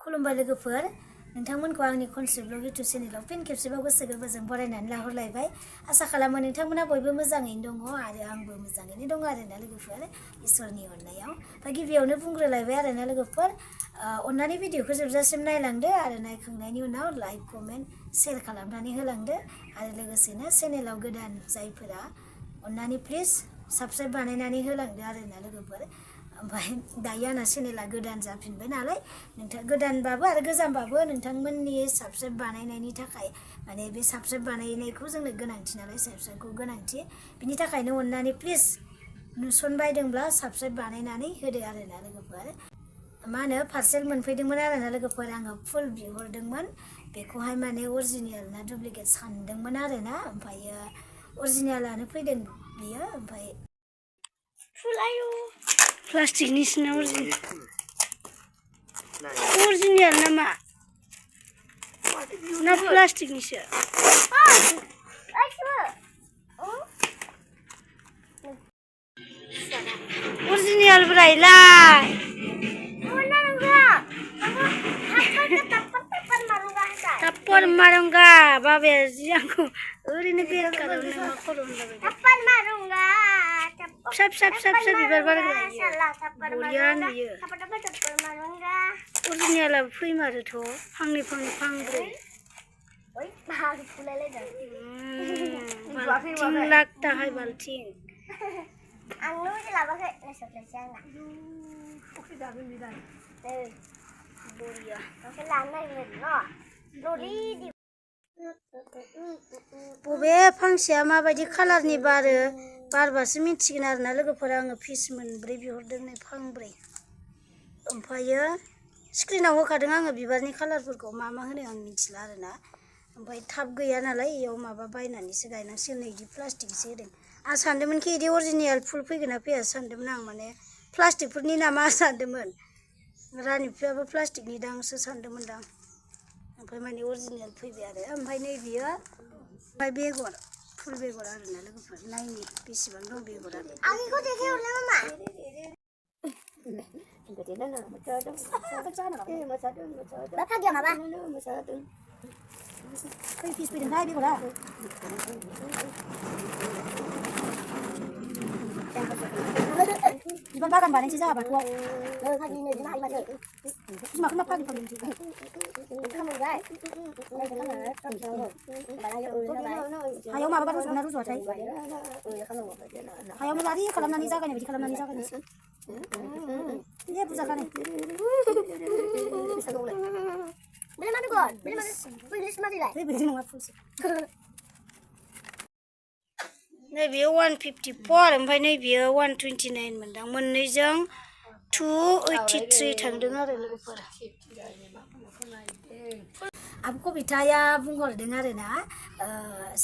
खुलुमबाय लोगोफोर नोंथांमोनखौ आंनि कनसेप्ट ब्लग इउट्युब चेनेलाव फिन खेबसेबाव गोसो गोरबोजों बरायनानै लाहरलायबाय आसा खालामो नोंथांमोना बयबो मोजाङैनो दङ आरो आंबो मोजाङैनो दङ आरोना लोगोफोर इसोरनि अननायाव गिबियावनो बुंग्रोलायबाय आरोना लोगोफोर अननानै भिडिअखौ जोबजासिम नायलांदो आरो नायखांनायनि उनाव लाइक कमेन्ट शेयार खालामनानै होलांदो आरो लोगोसेनो चेनेलाव गोदान जायफोरा अननानै प्लिज साबस्क्राइब बानायनानै होलांदो आरोना लोगोफोर ओमफ्राय दायो आंना चेनेला गोदान जाफिनबाय नालाय नोंथां गोदानबाबो आरो गोजामबाबो नोंथांमोननि साबस्क्राइब बानायनायनि थाखाय माने बे साबस्क्राइब बानायनायखौ जोंनो गोनांथि नालाय साबस्क्राइबखौ गोनांथि बिनि थाखायनो अननानै प्लिज नुसनबायदोंब्ला साबस्क्राइब बानायनानै होदो आरोना लोगोफोर मा होनो पार्सेल मोनफैदोंमोन आरोना लोगोफोर आङो फुल बिहरदोंमोन बेखौहाय माने अरिजिनेल ना डुप्लिकेट सानदोंमोन आरोना ओमफ्रायो अरिजिनेलानो फैदों बियो ओमफ्राय फुलायो प्लास्टिकनि सिना अरिजिनेल नामा ना प्लास्टिकनिसो अरिजिनेल ब्रायलाय tappar marunga babe jiangku oरैनो बेर खालामनो मा खर' होनलाबाय tappar marunga फिसा बिबार बारग्रा बलिया नुयो tappar marunga अरिजिनेला फैमारोथ' फांनै फांब्रै ओइ बाहाग फुलायलायदों बाल्थिं लाख दाहाय बाल्थिं आंनो लाबाखै नायसोलायसै आंना फख्रि जागोन बिदान बरिया ओमफ्राय लानायमोन न' बबे फांसेया माबायदि कालारनि बारबासो मिथिगोन आरोना लोगोफोर आङो पिस मोनब्रै बिहरदों नै फांब्रै ओमफ्रायो स्क्रिनाव होखादों आङो बिबारनि कालारफोरखौ मा होनो आं मिथिला आरोना ओमफ्राय थाब गैया नालाय इयाव माबा बायनानैसो गायनांसिगोन नै इदि प्लास्टिकसो होदों आं सानदोंमोनखि इदि अरिजिनेल फुल फैगोन ना फैया सानदोंमोन आं माने प्लास्टिकफोरनि नामा सानदोंमोन रानि बिफायाबो प्लास्टिकनि दांसो सानदोंमोन दां ओमफ्राय माने अरिजिनेल फैबाय आरो ओमफ्राय नै बियो ओमफ्राय बेगर फुल बेगर आरोना लोगोफोर नायनि बेसेबां दं बेगरा आंनिखौ देखायहरलाय मामा खै पिस फैदोंथाय बेगरा बिबार बागान बानायनोसै जोंहा बाथौआव बिमाखौ मा फागि हायाव माबा रज'ना रज'वाथाय हायावनो लारि खालामनानै जागायनाय बायदि खालामनानै जागायनोसै ए बुरजा खानाय नैबेयो 154 ओमफ्राय नैबेयो 129 मोनदां मोननैजों 283 थांदों आरो लोगोफोर आब कबिताया बुंहरदों आरोना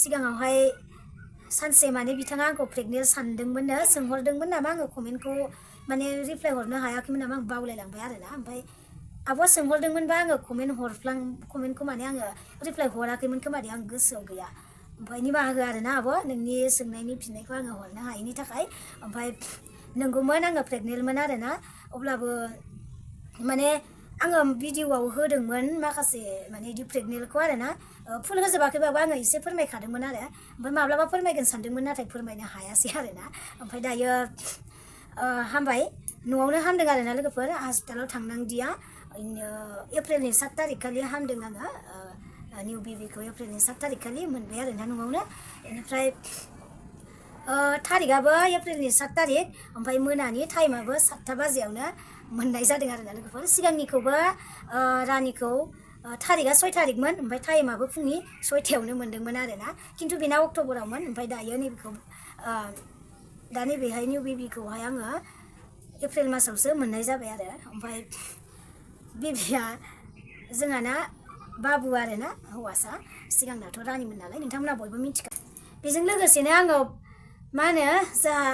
सिगाङावहाय सानसे माने बिथाङा आंखौ प्रेगनेन्ट सानदोंमोननो सोंहरदोंमोन नामा आङो कमेन्टखौ माने रिप्लाय हरनो हायाखैमोन नामा आं बावलायलांबाय आरोना ओमफ्राय आब'आ सोंहरदोंमोनबा आङो कमेन्टखौ माने आङो रिप्लाय हराखैमोन खोमा दे आं गोसोआव गैया ओमफ्राय निमाहा हो आरोना आब' नोंनि सोंनायनि फिननायखौ आङो हरनो हायैनि थाखाय ओमफ्राय नंगौमोन आङो प्रेगनेन्टमोन आरोना अब्लाबो माने आङो भिडिअआव होदोंमोन माखासे माने इदि प्रेगनेन्टखौ आरोना फुल होजोबाखैबाबो आङो एसे फोरमायखादोंमोन आरो ओमफ्राय माब्लाबा फोरमायगोन सानदोंमोन नाथाय फोरमायनो हायासै आरोना ओमफ्राय दायो हामबाय न'आवनो हामदों आरोना लोगोफोर हस्पिटालाव थांनांदिया एप्रिलनि 7 तारिख खालि हामदों आङो निउ बेबिखौ एप्रिलनि 7 तारिख खालि मोनबाय आरोना न'आवनो बेनिफ्राय तारिखआबो एप्रिलनि 7 तारिख ओमफ्राय मोनानि टाइमाबो 7 बाजियावनो मोननाय जादों आरोना लोगोफोर सिगांनिखौबो रानिखौ तारिखआ 6 तारिखमोन ओमफ्राय टाइमाबो फुंनि 6टायावनो मोनदोंमोन आरोना खिन्थु बेना अक्ट'बरावमोन ओमफ्राय दायो नैबेखौ दा नैबेहाय निउ बेबिखौहाय आङो एप्रिल मासावसो मोननाय जाबाय आरो ओमफ्राय बेबिया जोंहाना बाबु आरोना हौवासा सिगांनाथ' रानिमोन नालाय नोंथांमोना बयबो मिथिखायो बेजों लोगोसेनो आङो मा होनो जोंहा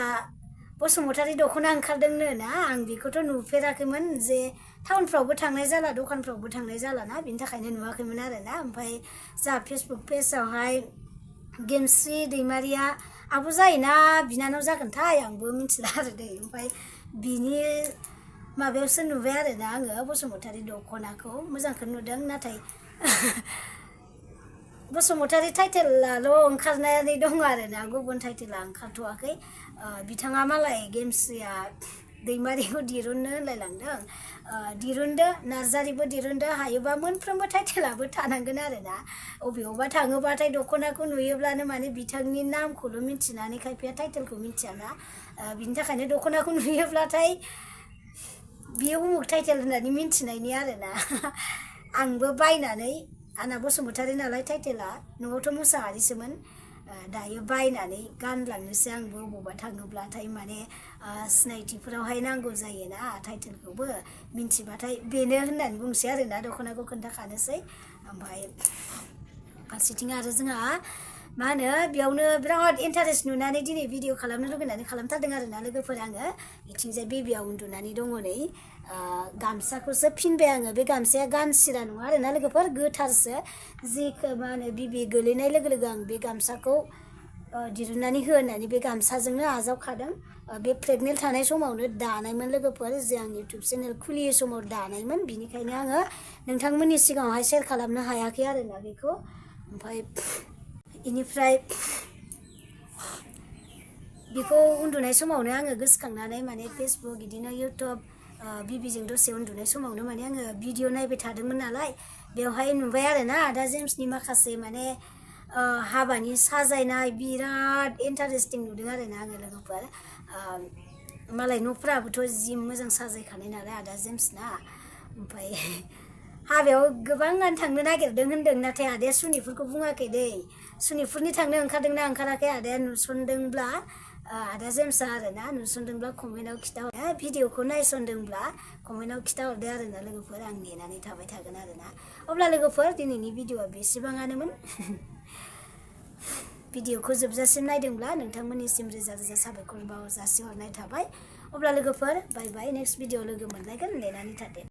बसुमतारी दख'ना ओंखारदोंनो ना आं बेखौथ' नुफेराखैमोन जे टाउनफ्रावबो थांनाय जाला दखानफ्रावबो थांनाय जाला ना बिनि थाखायनो नुवाखैमोन आरोना ओमफ्राय जोंहा फेसबुक पेजावहाय गेमस्रि दैमारिया आब' जायोना बिनानाव जागोनथाय आंबो मिथिला आरो दै ओमफ्राय बिनि माबायावसो नुबाय आरोना आङो बसुमतारी दखनाखौ मोजांखौनो नुदों नाथाय बसुमतारी टाइटेलाल' ओंखारनानै दङ आरोना गुबुन टाइटेला ओंखारथ'वाखै बिथाङा मालाय गेमस्रिया दैमारिखौ दिरुननो होनलायलांदों दिरुनदो नार्जारिबो दिरुनदो हायोबा मोनफ्रोमबो टाइटेलाबो थानांगोन आरोना अबेयावबा थाङोबाथाय दखनाखौ नुयोब्लानो माने बिथांनि नामखौल' मिथिनानै खायफाया टाइटेलखौ मिथियाना बिनि थाखायनो दखनाखौ नुयोब्लाथाय बियो उमुक टाइटेल होननानै मिथिनायनि आरोना आंबो बायनानै आंना बसुमतारी नालाय टाइटेला न'आवथ' मुसाहारिसोमोन दायो बायनानै गानलांनोसै आंबो अबावबा थाङोब्लाथाय माने सिनायथिफोरावहाय नांगौ जायोना टाइटेलखौबो मिथिबाथाय बेनो होननानै बुंसै आरोना दखनाखौ खोन्थाखानोसै ओमफ्राय फारसेथिं आरो जोंहा मा होनो बेयावनो बिराद इन्टारेस्ट नुनानै दिनै भिडिअ खालामनो लुगैनानै खालामथारदों आरोना लोगोफोर आङो बिथिंजाय बेबिया उन्दुनानै दङ नै गामसाखौसो फिनबाय आङो बे गामसाया गानसिरा नङा आरोना लोगोफोर गोथारसो जिखौ मा होनो बिबि गोलैनाय लोगो लोगो आं बे गामसाखौ दिरुननानै हो होननानै बे गामसाजोंनो आजावखादों बे प्रेगनेन्ट थानाय समावनो दानायमोन लोगोफोर जे आं इउटुब चेनेल खुलियै समाव दानायमोन बिनिखायनो आङो नोंथांमोननि सिगाङावहाय शेयार खालामनो हायाखै आरोना बेखौ ओमफ्राय बेनिफ्राय बेखौ उन्दुनाय समावनो आङो गोसोखांनानै माने फेसबुक बिदिनो इउटुब बिबिजों दसे उन्दुनाय समावनो माने आङो भिडिअ नायबाय थादोंमोन नालाय बेवहाय नुबाय आरोना आदा जेम्सनि माखासे माने हाबानि साजायनाय बिराद इन्टारेस्टिं नुदों आरोना आङो लोगोफोर मालाय न'फ्राबोथ' जि मोजां साजायखानाय नालाय आदा जेम्सना ओमफ्राय हाबायाव गोबाङानो थांनो नागिरदों होन्दों नाथाय आदाया सुनिफोरखौ बुङाखै दै सुनिफोरनि थांनो ओंखारदोंना ओंखाराखै आदाया नुसनदोंब्ला आदा जेम्सआ आरोना नुसनदोंब्ला कमेन्टआव खिथाहरदो भिडिअखौ नायसनदोंब्ला कमेन्टआव खिथाहरदो आरोना लोगोफोर आं नेनानै थाबाय थागोन आरोना अब्ला लोगोफोर दिनैनि भिडिअआ बेसेबाङानोमोन भिडिअखौ जोबजासिम नायदोंब्ला नोंथांमोननिसिम रोजा रोजा साबायखर जासिहरनाय थाबाय अब्ला लोगोफोर बाय बाय नेक्स्ट भिडिअ लोगो मोनलायगोन नेनानै थादो